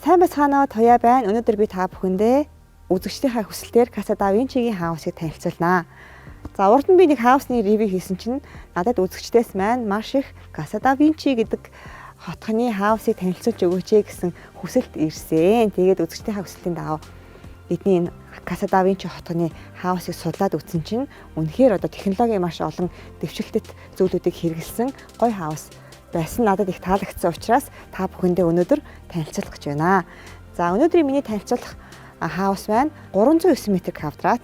Сайн байцгаана уу, Туяа байна. Өнөөдөр би та бүхэндээ үзэгчдийнхээ хүсэлтээр Casa da Vinci-гийн house ыг танилцуулнаа. За, урд нь би нэг house ны review хийсэн чинь надад үзэгчдээс маань маш их Casa da Vinci гэдэг хотхны house ыг танилцуулж өгөөч гэсэн хүсэлт ирсэн. Тэгээд үзэгчдийнхээ хүсэлтийн дагуу бидний энэ Casa da Vinci хотхны house ыг судлаад үзсэн чинь үнэхээр одоо технологийн маш олон дэвшилтэт зүйлүүдийг хэрэглэсэн гоё house байсан, надад их таалагдсан учраас та бүхэндээ өнөөдөр танилцуулах гэж байна. За, өнөөдрийн миний танилцуулах house маань 309 м квадрат,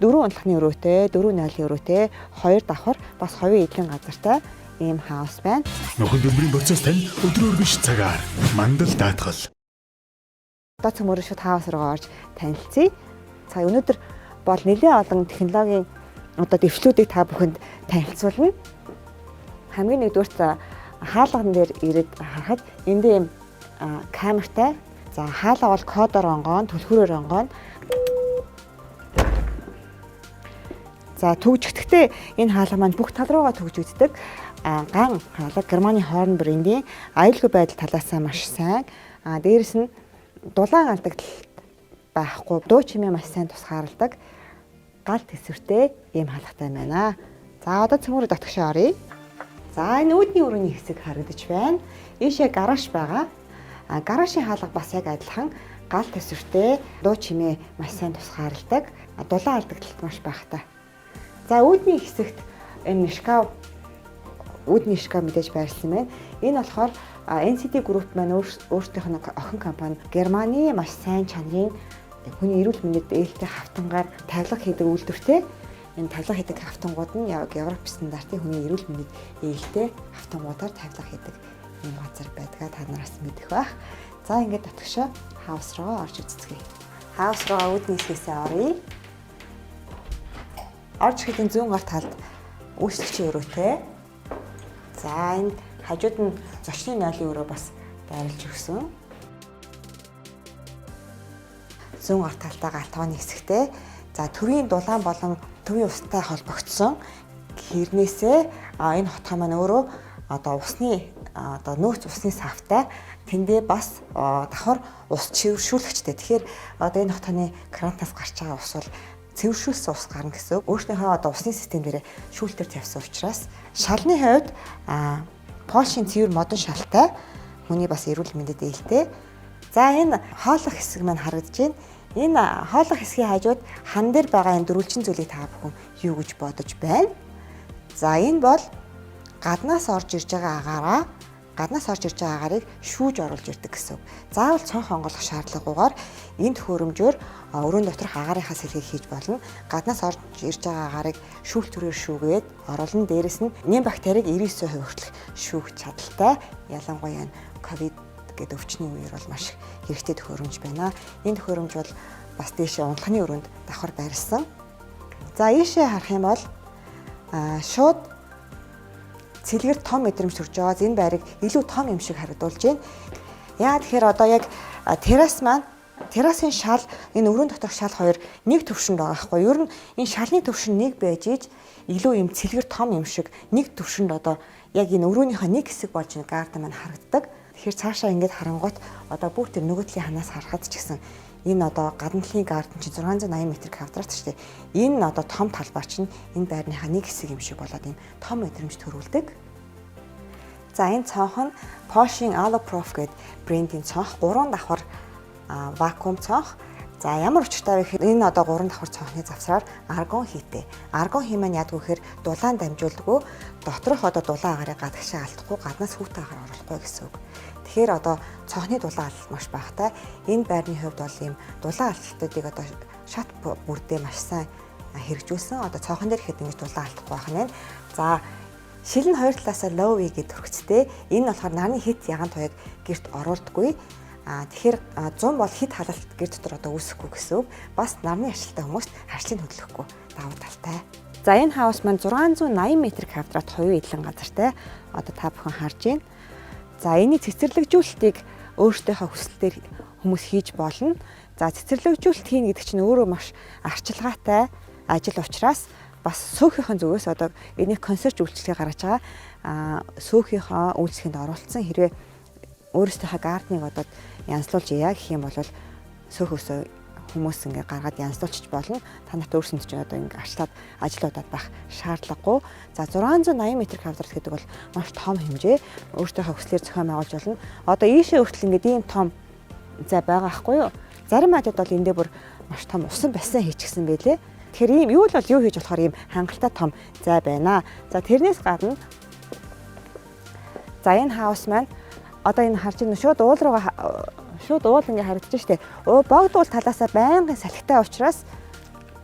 дөрвөн унтлахны өрөөтэй, дөрвөн нойлын өрөөтэй, хоёр давхар, бас хувийн эдлийн газартай ийм house байна. Нөхөн дүмбрийн процесс тань өдрөөр биш, цагаар мандал даатгал. Одоо цөмөөрөө шууд house руу орж танилцъя. За, өнөөдөр бол нэлээд олон технологийн одоо дэвшлүүдийг та бүхэнд танилцуулна. Хамгийн нэгдүгээрт хаалган дээр ирээд харахад энд ийм камертай. За, хаалга бол кодоор онгоон, түлхүүрээр онгоон. За, түгжигдэхдээ энэ хаалга маань бүх тал руугаа түгжигддэг. Ган хаалга, Германы Horn брендийн, аюулгүй байдал талаасаа маш сайн. Дээрэс нь дулаан алдагдал байхгүй, дуу чимээ маш сайн тусгаарладаг. Гал тэсвэртэй ийм хаалгатай байна. За, одоо цөмөрө дотгошоо оръё. За, энэ үүдний өрөөний хэсэг харагдаж байна. Ийшээ гараж байгаа. Гаражийн хаалга бас яг адилхан гал тэсвэртэй, дуу чимээ маш сайн тусгаарладаг, дулаан алдагдлалт маш багатай. За, үүдний хэсэгт энэ шкаф, үүдний шкаф мэдээж байрлсан байна. Энэ болохоор NCT Group маань өөрсдийнх нь охин компани, Германы маш сайн чанарын, хүний эрүүл мэндэд ээлтэй хавтангаар тавилга хийдэг үйлдвэртэй. Энэ тавилга хийдэг хавтангууд нь яг Европ стандартын хүний эрүүл мэндэд ээлтэй хавтангуудаар тавилга хийдэг юм газар байдгаа та нараас мэдэх байх. За, ингээд дотгошоо house руу орж үзцгээе. House руу үүдний хэсгээсээ оръё. Орж ирэхэд зүүн гар талд үйлчлэгчийн өрөөтэй. За, энэ хажууд нь зочны нойлын өрөө бас байрлаж өгсөн. Зүүн гар талтаа гал тогооны хэсэгтэй. За, төрийн дулаан болон төвийн устай холбогдсон хэрнээсээ энэ хотгой маань өөрөө одоо усны одоо нөөц усны савтай, тэндээ бас давхар ус цэвэршүүлэгчтэй. Тэгэхээр одоо энэ хотооны крантаас гарч байгаа ус бол цэвэршүүлсэн ус гарна гэсэн үг. Өөрснийхөө одоо усны систем дээр шүүлтээр тавьсан учраас шалны хувьд Польшийн цэвэр модон шалтай, хүний бас эрүүл мэндэд ээлтэй. За, энэ хооллох хэсэг маань харагдаж байна. Энэ хооллох хэсгийн хажууд хан дээр байгаа энэ дөрвөлжин зүйлийг та бүхэн юу гэж бодож байна? За, энэ бол гаднаас орж ирж байгаа агаараа, гаднаас орж ирж байгаа агаарыг шүүж оруулж ирдэг гэсэн үг. Заавал цонх онгойлгох шаардлагагүйгээр энэ төхөөрөмжөөр өрөөнд доторх агаарынхаа сэлгийг хийж болно. Гаднаас орж ирж байгаа агаарыг шүүлтүүрээр шүүгээд оруулна. Дээрэс нь нэм бактерийг 99% хүртэлх шүүх чадaltaй. Ялангуяа энэ ковид гэдэг өвчний үеэр бол маш хэрэгтэй төхөөрөмж байна. Энэ төхөөрөмж бол бас дээшээ унтлахны өрөөнд давхар байрлсан. За, ийшээ харах юм бол шууд цэлгэр том мэдрэмж төрж байгаа. Энэ байрыг илүү том юм шиг харагдуулж байна. Яа тэгэхээр одоо яг террас маань, террасын шал, энэ өрөөнд доторх шал хоёр нэг төвшөнд байгаа байхгүй. Ер нь энэ шалны төвшин нэг байж иж илүү юм цэлгэр том юм шиг, нэг төвшөнд одоо яг энэ өрөөнийхөө нэг хэсэг болж энэ garden маань харагддаг. Тэгэхээр цаашаа ингээд харангуут одоо бүр тэр нөгөө талын ханаас харахад ч гэсэн энэ одоо гадна талын garden чинь 680 м квадрат шүү дээ. Энэ одоо том талбай чинь энэ байрныхаа нэг хэсэг юм шиг болоод ийм том мэдрэмж төрүүлдэг. За, энэ цонх нь Porsche-ийн Aluprof гэдэг брендийн цонх, 3 давхар вакуум цонх. За, ямар учиртай вэ гэхээр энэ одоо 3 давхар цонхны завсраар аргон хийтэй. Аргон хий маань яадаг вэ гэхээр дулаан дамжуулдаггүй, доторх одоо дулаан агаарыг гадагшаа алдахгүй, гаднаас хүйтэн агаар оруулахгүй гэсэн үг. Тэгэхээр одоо цонхны дулаан алдалт маш багатай. Энэ байрны хувьд бол ийм дулаан алдалтуудыг одоо шат бүрдээ маш сайн хэрэгжүүлсэн. Одоо цонхон дээр ихэд ингэж дулаан алдахгүй байх нь. За, шил нь хоёр талаасаа low E гэдэг төрөгцтэй. Энэ нь болохоор нарны хэт ягаан туяаг гэрт оруулдаггүй. Тэгэхээр 100 бол хэт халалт гэр дотор одоо үүсэхгүй гэсэн үг. Бас нарны харшилтай хүмүүст харшлыг хөдлөхгүй давуу талтай. За, энэ house маань 680 м квадрат хувийн эдлэн газартай. Одоо та бүхэн харж байна. За, энэний цэцэрлэгжүүлэлтийг өөрсдийнхөө хүсэлтээр хүмүүс хийж болно. За, цэцэрлэгжүүлэлт хийнэ гэдэг чинь өөрөө маш арчилгаатай ажил учраас бас SOFI-ийн зүгээс одоо энийг консьерж үйлчилгээ гаргаж байгаа. SOFI-ийнхоо үйлчлэгэнд оролцсон хэрвээ Өөрсдийнхөө garden ыг одоо янзлуулж яа гэх юм бол сөх өсөө хүмүүс ингээ гаргаад янзлуулчих болно. Та нарт өөрсөнд чинь одоо ингээ арчлаад ажил удаад байх шаардлагагүй. За, 680 м квадрат гэдэг бол маш том хэмжээ. Өөртөөхөө хүслээр зохион байгуулж болно. Одоо ийшээ хүртэл ингээд ийм том зай байгаа хгүй юу? Зарим ажид бол эндээ бүр маш том усан бассейн хийчихсэн байлээ. Тэгэхээр ийм юу л бол юу хийж болохоор ийм хангалттай том зай байна. За, тэрнээс гадна, за, энэ house маань одоо энэ харж байна, шууд уул руугаа шууд уул ингээ харагдаж штэ. Богд уул талаасаа байнгын салхитай учраас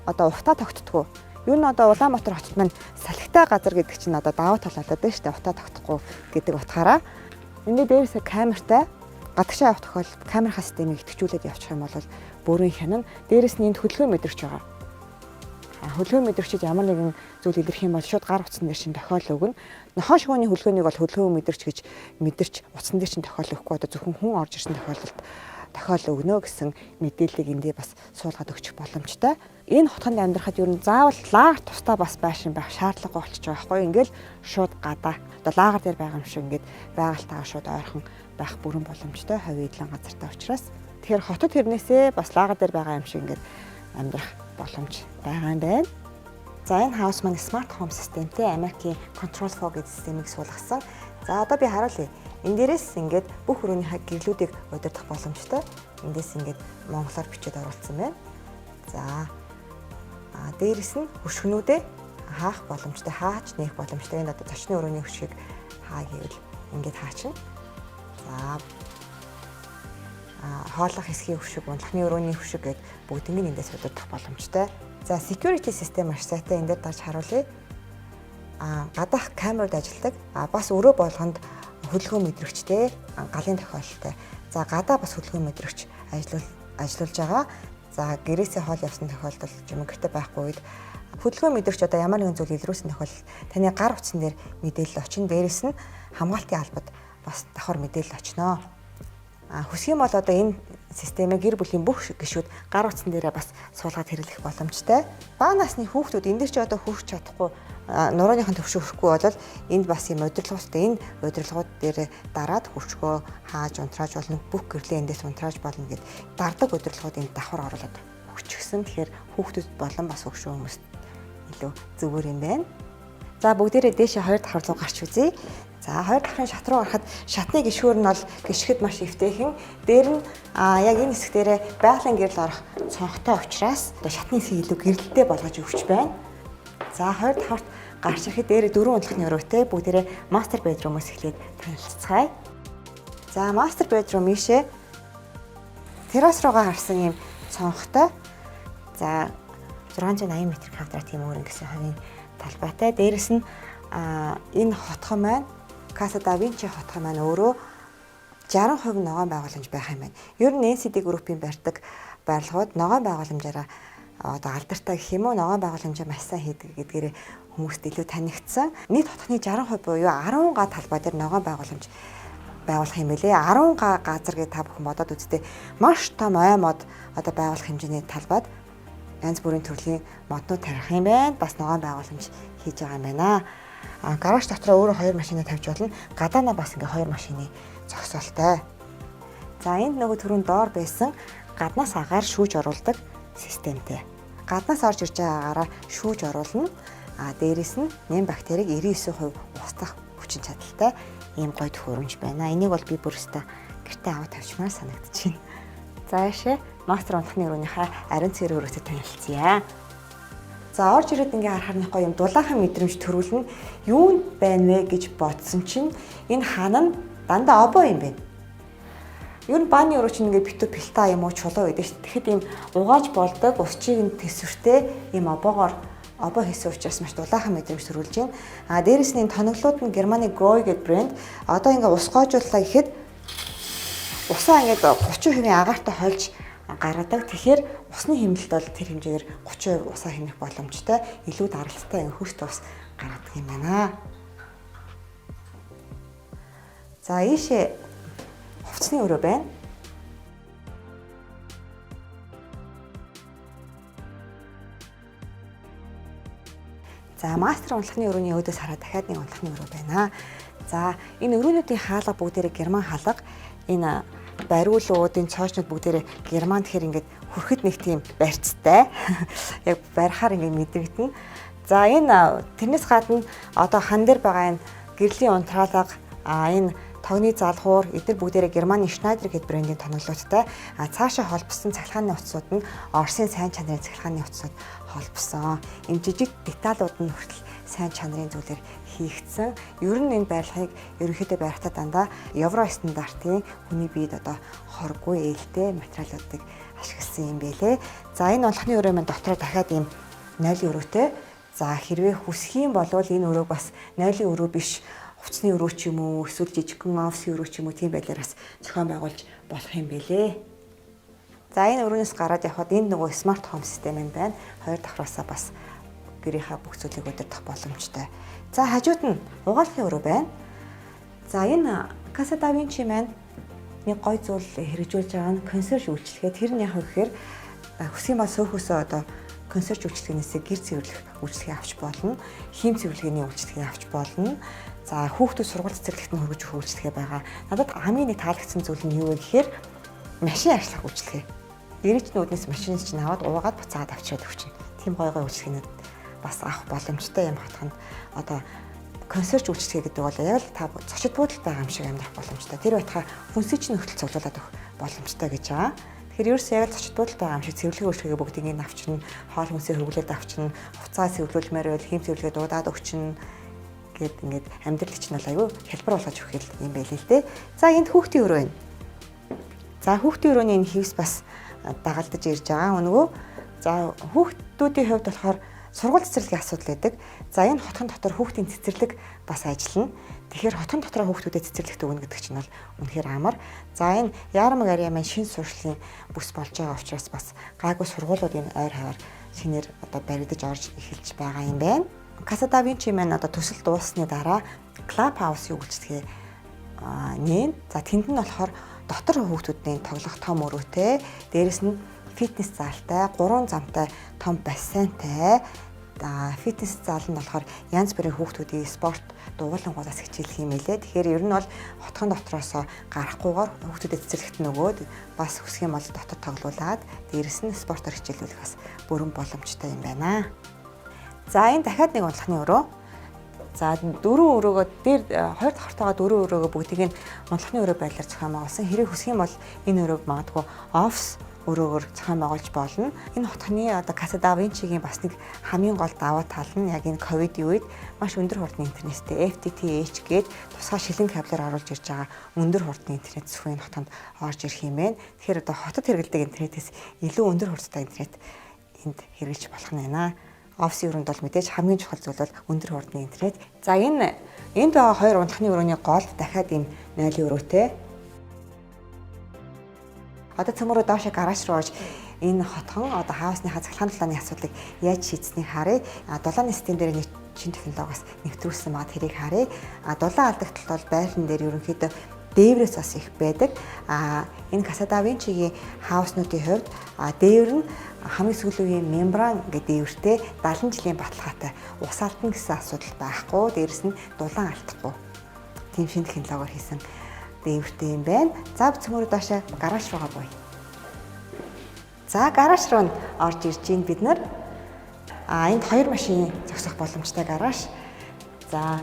одоо утаа тогтдгоо. Юу н одоо Улаанбаатар хотод маань салхитай газар гэдэг чинь одоо давуу тал болоод байна штэ. Утаа тогтохгүй гэдэг утгаараа. Энд дээрээсээ камертай, гадагшаа явах тохиолдолд камерын системийг идэвхжүүлээд явчих юм бол бүрэн хянана. Дээрээс нь энд хөдөлгөөн мэдрэгч байгаа. Хөдөлгөөн мэдрэгчид ямар нэгэн зүйл илэрх юм бол шууд гар утсан дээр чинь тохиол өгнө. Нохоо шувууны хөдөлгөөнийг бол хөдөлгөөн мэдрэгч гэж мэдэрч утсан дээр чинь тохиол өгөхгүй, одоо зөвхөн хүн орж ирсэн тохиолдолд тохиол өгнө гэсэн мэдээллийг эндээ бас суулгаад өгчих боломжтой. Энэ хотхонд амьдрахад ер нь заавал лагер тусдаа бас байшин байх шаардлагагүй болчихж байгаа байхгүй. Ингээл шууд гадаа одоо лагер дээр байгаа юм шиг ингээд байгальтайгаа шууд ойрхон байх бүрэн боломжтой, хавийн эдлэн газартай учраас. Тэгэхээр хотод хэрнээсээ бас лагер дээр байгаа юм шиг ингээд амьдрах боломж байгаа юм байна. За, энэ house маань smart home системтэй, Америкийн Control 4 гэдэг системийг суулгасан. За, одоо би харуулъя. Энэ дээрээс ингээд бүх өрөөнийхөө гэрлүүдийг удирдах боломжтой. Эндээс ингээд монголоор бичээд оруулсан байна. За, дээрэс нь хөшгөнүүдээ хаах боломжтой, хааж нээх боломжтой. Энэ одоо зочны өрөөний хөшгийг хаа гэвэл ингээд хаачна. За, хооллох хэсгийн хөшиг, унтлахны өрөөний хөшиг гээд бүгднийг эндээс удирдах боломжтой. За, security систем маш сайтай, энэ дээр дарж харуулъя. Гадаах камерууд ажилладаг. Бас өрөө болгонд хөдөлгөөн мэдрэгчтэй, галын тохиолдолтой. За, гадаа бас хөдөлгөөн мэдрэгч ажиллуулж байгаа. За, гэрээсээ хол явсан тохиолдолд юм гэрте байхгүй үед хөдөлгөөн мэдрэгч одоо ямар нэгэн зүйл илрүүлсэн тохиолдолд таны гар утсан дээр мэдээлэл очин, дээрэс нь хамгаалтын албад бас давхар мэдээлэл очноо. Хүсэх юм бол одоо энэ системийг гэр бүлийн бүх гишүүд гар утсан дээрээ бас суулгаад хэрэглэх боломжтой. Бага насны хүүхдүүд энэ дээр чи одоо хүрч чадахгүй, нурууныхын төвшин хүрэхгүй бол энд бас юм удирдлагуудтай, энэ удирдлагууд дээр дараад хөрчгөө хааж унтрааж болно. Бүх гэрлээ эндээс унтрааж болно гэд дардаг удирдлагууд энд давхар оруулаад өгчихсөн. Тэгэхээр хүүхдүүд болон бас хөгшин хүмүүст илүү зүгээр юм байна. За, бүгдээрээ дээшээ хоёр давхар руу гарч үзье. За, хоёр давхрын шат руу гарахад шатны гишүүр нь бол гიშгэд маш эвтэйхэн. Дээр нь яг энэ хэсэг дээрээ байгалийн гэрэл орох цонхтой учраас одоо шатны хэсгийг илүү гэрэлтэй болгож өгч байна. За, хоёр давхарт гарч ирэхэд дээрээ дөрвөн унтлахны өрөөтэй, бүгдээрээ master bedroom оос эхлээд танилцацгаая. За, master bedroom ийшээ террас руугаа харсан юм цонхтой. За, 680 м квадрат тийм өөр ингэсэн хувийн талбайтай. Дээрэс нь энэ хотхон маань, Casa da Vinci хотхон маань өөрөө 60% ногоон байгууламж байх юм байна. Ер нь NCD Group-ийн барьдаг барилгууд ногоон байгууламжаараа одоо алдартай гэх юм уу, ногоон байгууламжаа маш сайн хийдэг гэдгээрээ хүмүүст илүү танигдсан. Нийт хотхны 60% буюу 10 га талбай дээр ногоон байгууламж байгуулах юм билээ. 10 га газар гэж та бүхэн бодоод үзтээ, маш том ой мод одоо байгуулах хэмжээний талбайд янз бүрийн төрлийн моднууд тарих юм байна. Бас ногоон байгууламж хийж байгаа юм байна. Гараж дотор өөрөө хоёр машина тавьж болно. Гадаанаа бас ингээ хоёр машины зогсоолтой. За, энд нөгөө түрүүн доор байсан гаднаас агаар шүүж оруулдаг системтэй. Гаднаас орж ирж байгаа агаараа шүүж оруулна. Дээрэс нь нэм бактерийг 99% устгах хүчин чадалтай ийм гоё төхөөрөмж байна. Энийг бол би бүр өстой гэртээ аваад тавьчмаар санагдчихэв. За, яшээ мастер унтахны өрөөнийхөө ариун цэвэр өрөөтэй танилцъя. За, орж ирээд ингээ харахаар нэг гоё юм дулаахан мэдрэмж төрүүлнэ. Юу байна вэ гэж бодсон чинь энэ хан нь дандаа обоо юм байна. Ер нь бааны өрөө чинь ингээ битүү пилта юм уу, чулуу гэдэг шүү. Тэгэхэд ийм угааж болдог, усчийг нь төсвөртэй ийм обоогоор обоо хийсэн учраас маш дулаахан мэдрэмж төрүүлж байна. Дээрэс нь энэ тоноглууд нь Германы Grohe гэдэг брэнд. Одоо ингээ ус гоожууллаа гэхэд усаа ингээд 30% агаартай хольж гаргадаг. Тэгэхээр усны хэмнэлт бол тэр хэмжээгээр 30% усаа хэмнэх боломжтой, илүү даралттай хөрт ус гаргадаг юм байна. За, ийшээ хувцсны өрөө байна. За, мастер унтлахны өрөөний өөдөөс хараад дахиад нэг унтлахны өрөө байна. За, энэ өрөөнүүдийн хаалга бүгдээрээ герман хаалга. Энэ бариулуудын цоочнууд бүгдээрээ Герман, тэгэхээр ингээд хүрхэд нэг тийм барьцтай. Яг барихаар ингээд мэдрэгдэнэ. За, энэ тэрнээс гадна одоо хан дээр байгаа энэ гэрлийн унтраалга, энэ тогны залхуур эдгээр бүгдээрээ Германы Schneider гэдэг брендийн тоноглуудтай. Цаашаа холбосон цахилгааны утсууд нь Оросын сайн чанарын цахилгааны утсууд холбосон. Ийм жижиг деталууд нь хүртэл сайн чанарын зүйлээр хийгдсэн. Ер нь энэ барилгыг ерөнхийдөө барихтаа дандаа евро стандартын хүний биед одоо хоргүй ээлтэй материалуудыг ашигласан юм байлээ. За, энэ унтлахны өрөө маань дотроо дахиад ийм нойлын өрөөтэй. За, хэрвээ хүсэх юм бол энэ өрөөг бас нойлын өрөө биш, хувцсны өрөө ч юм уу, эсвэл жижигхэн офисын өрөө ч юм уу, тийм байдлаар бас зохион байгуулж болох юм байлээ. За, энэ өрөөнөөс гараад явхад энд нөгөө smart home систем юм байна. Хоёр давхраасаа бас гэрийнхаа бүх зүйлийг удирдах боломжтой. За, хажууд нь угаалгын өрөө байна. За, энэ Casa da Vinci маань нэг гой зүйл хэрэгжүүлж байгаа нь консьерж үйлчилгээ. Тэр нь яг гэхээр хүсэх юм бол сөөхөөсөө одоо консьерж үйлчилгээнээсээ гэр цэвэрлэх үйлчилгээ авч болно. Хийм цэвэрлэгээний үйлчилгээ авч болно. За, хүүхдүүд сургууль цэцэрлэгт нь хүргэж өгөх үйлчилгээ байгаа. Надад хамгийн нэг таалагдсан зүйл нь юу вэ гэхээр машин арчлах үйлчилгээ. Гэрээчний үүднээс машиныг чинь аваад уугаад буцаагаад авчираад өгч чинь. Тийм гой гой үйлчилгээнүүд бас авах боломжтой юм хотхонд. Одоо консьерж үйлчилгээ гэдэг бол яг л та зочид буудалд байгаа юм шиг амьдрах боломжтой. Тэр байтугай хүнсийг чинь хүртэл цуглуулад өгөх боломжтой гэж байгаа. Тэгэхээр ерөөсөө яг л зочид буудалд байгаа юм шиг цэвэрлэгээ үйлчилгээ бүгдийг нь авчирна, хоол хүнсээ хөрвүүлээд авчирна, хувцас цэвэрлүүлмээр байвал хийм цэвэрлэгээ дуудаад өгчнө гэд ингээд амьдрал чинь бол аюу хялбар болгож өгөх юм байл л дээ. За, энд хүүхдийн өрөө байна. За, хүүхдийн өрөөний энэ хивс бас дагалдаж ирж байгаа. Өнгөө. За, хүүхдүүдийн хувьд болохоор сургууль цэцэрлэгийн асуудал байдаг. За, энэ хотхон дотор хүүхдийн цэцэрлэг бас ажиллана. Тэгэхээр хотхон дотроо хүүхдүүдэд цэцэрлэгт өгнө гэдэг чинь бол үнэхээр амар. За, энэ Яармаг area маань шин сурчлалын бүс болж байгаа учраас бас гайгүй сургуулиуд энэ ойр хаваар шинээр одоо баригдаж орж эхэлж байгаа юм байна. Casa da Vinci маань одоо төсөл дууссаны дараа Club House-ийн үйлчилгээ нээн. За, тэнд нь болохоор дотор хүүхдүүдийн тоглох том өрөөтэй, дээрэс нь фитнес залтай, 3 замтай том бассейнтай. Фитнес зал нь болохоор янз бүрийн хүүхдүүдийн спорт дугуйлангуудаас хичээлэх юм элэ. Тэгэхээр ер нь бол хотхон дотроосоо гарахгүйгээр хүүхдүүдэд цэцэрлэгт нөгөөд бас хүсэх юм бол дотор тоглуулад, дээрэс нь спортоор хичээлүүлэх бас бүрэн боломжтой юм байна. За, энэ дахиад нэг унтлахны өрөө. За, дөрвөн өрөөгөө дээр хоёр давхартайгаа дөрвөн өрөөгөө бүгдийг нь унтлахны өрөө байдлаар зохион байгуулсан. Хэрэг хүсэх юм бол энэ өрөөг магадгүй офис өрөөгөр зохион байгуулж болно. Энэ хотхны одоо Casa da Vinci-гийн бас нэг хамгийн гол давуу тал нь яг энэ ковидын үед маш өндөр хурдны интернеттэй FTTH гээд тусгай шилэн кабелаар оруулж ирж байгаа өндөр хурдны интернет зөвхөн энэ хотонд орж ирэх юм байна. Тэгэхээр одоо хотод хэрэглэдэг интернетээс илүү өндөр хурдтай интернет энд хэрэглэж болох нь байна. Офисын өрөөнд бол мэдээж хамгийн чухал зүйл бол өндөр хурдны интернет. За, энэ энд байгаа хоёр унтлахны өрөөний гол дахиад ийм нойлын өрөөтэй. Одоо цөмөрөө доошо гараж руу орж энэ хотхон одоо house ныхаа цахилгаан дулааны асуудлыг яаж шийдсэнийг харъя. Дулааны систем дээр нэг шин технологиос нэвтрүүлсэн байгаа, тэрийг харъя. Дулаан алдагдaltaд бол байран дээр ерөнхийдөө дээврээс бас их байдаг. Энэ Casa da Vinci-гийн house нуудын хувьд дээвэр нь хамгийн сүүлийн үеийн мембран гэдэг дээвэртэй 70 жилийн баталгаатай, ус алдна гэсэн асуудал байхгүй. Дээрэс нь дулаан алдахгүй. Тийм шин технологиор хийсэн дээвэртэй юм байна. За, цөмөрөө доошо гараж руугаа буй. За, гараж руу орж ирж байна бид нар. Энд хоёр машин зогсох боломжтой гараж. За,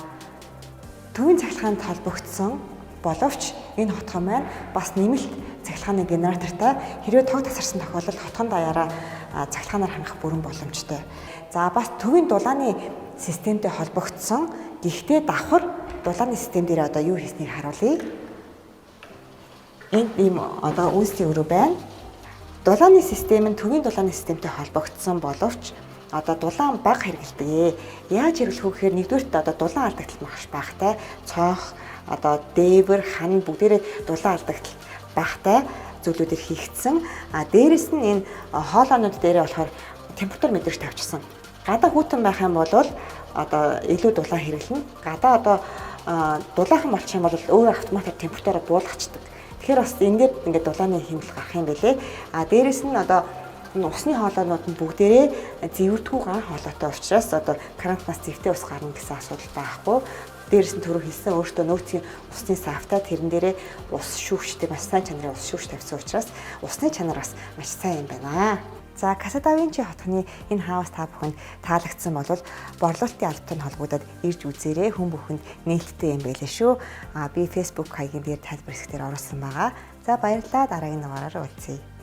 төвийн цахилгаанд холбогдсон боловч энэ хотхон маань бас нэмэлт цахилгааны генератортай, хэрвээ тог тасарсан тохиолдолд хотхон даяараа цахилгаанаар хангах бүрэн боломжтой. За, бас төвийн дулааны системтэй холбогдсон. Гэхдээ давхар дулааны систем дээр одоо юу хийснийг харуулъя. Энд ийм одоо үйлслийн өрөө байна. Дулааны систем нь төвийн дулааны системтэй холбогдсон боловч одоо дулаан бага хэрэглэдэг. Яаж хэрэглэх вэ гэхээр нэгдүгээрт одоо дулаан алдагдал маш багатай, цонх, одоо дээвэр, хан бүгдээрээ дулаан алдагдал багатай зүйлүүдээр хийгдсэн. А дээрэс нь энэ хоолойнууд дээрээ болохоор температур мэдрэгч тавьчихсан. Гадаа хүйтэн байх юм бол одоо илүү дулаан хэрэглэнэ. Гадаа одоо дулаахан болчих юм бол өөрөө автоматар температураа буулгачдаг. Тэгэхээр бас энэ дээр ингээд дулааны хэмнэл гарах юм бэлээ. А дээрэс нь одоо энэ усны хоолойнууд нь бүгдээрээ зэвэрдэггүй ган хоолойтой учраас одоо карантинаас зэвтэй ус гарна гэсэн асуудал байхгүй. Дээрээс нь түрүү хэлсэн өөртөө нөөцийн усны савтай, тэрэн дээрээ ус шүүгчтэй, маш сайн чанарын ус шүүгч тавьсан учраас усны чанар бас маш сайн юм байна. За, Casa da Vinci хотхны энэ house та бүхэнд таалагдсан бол борлуулалтын албатай холбогдоод ирж үзээрэй. Хүн бүхэнд нээлттэй юм байлээ шүү. А би Facebook хаягийн дээр тайлбар хэсгээр оруулсан байгаа. За, баярлалаа. Дараагийн дугаараар уулзъя.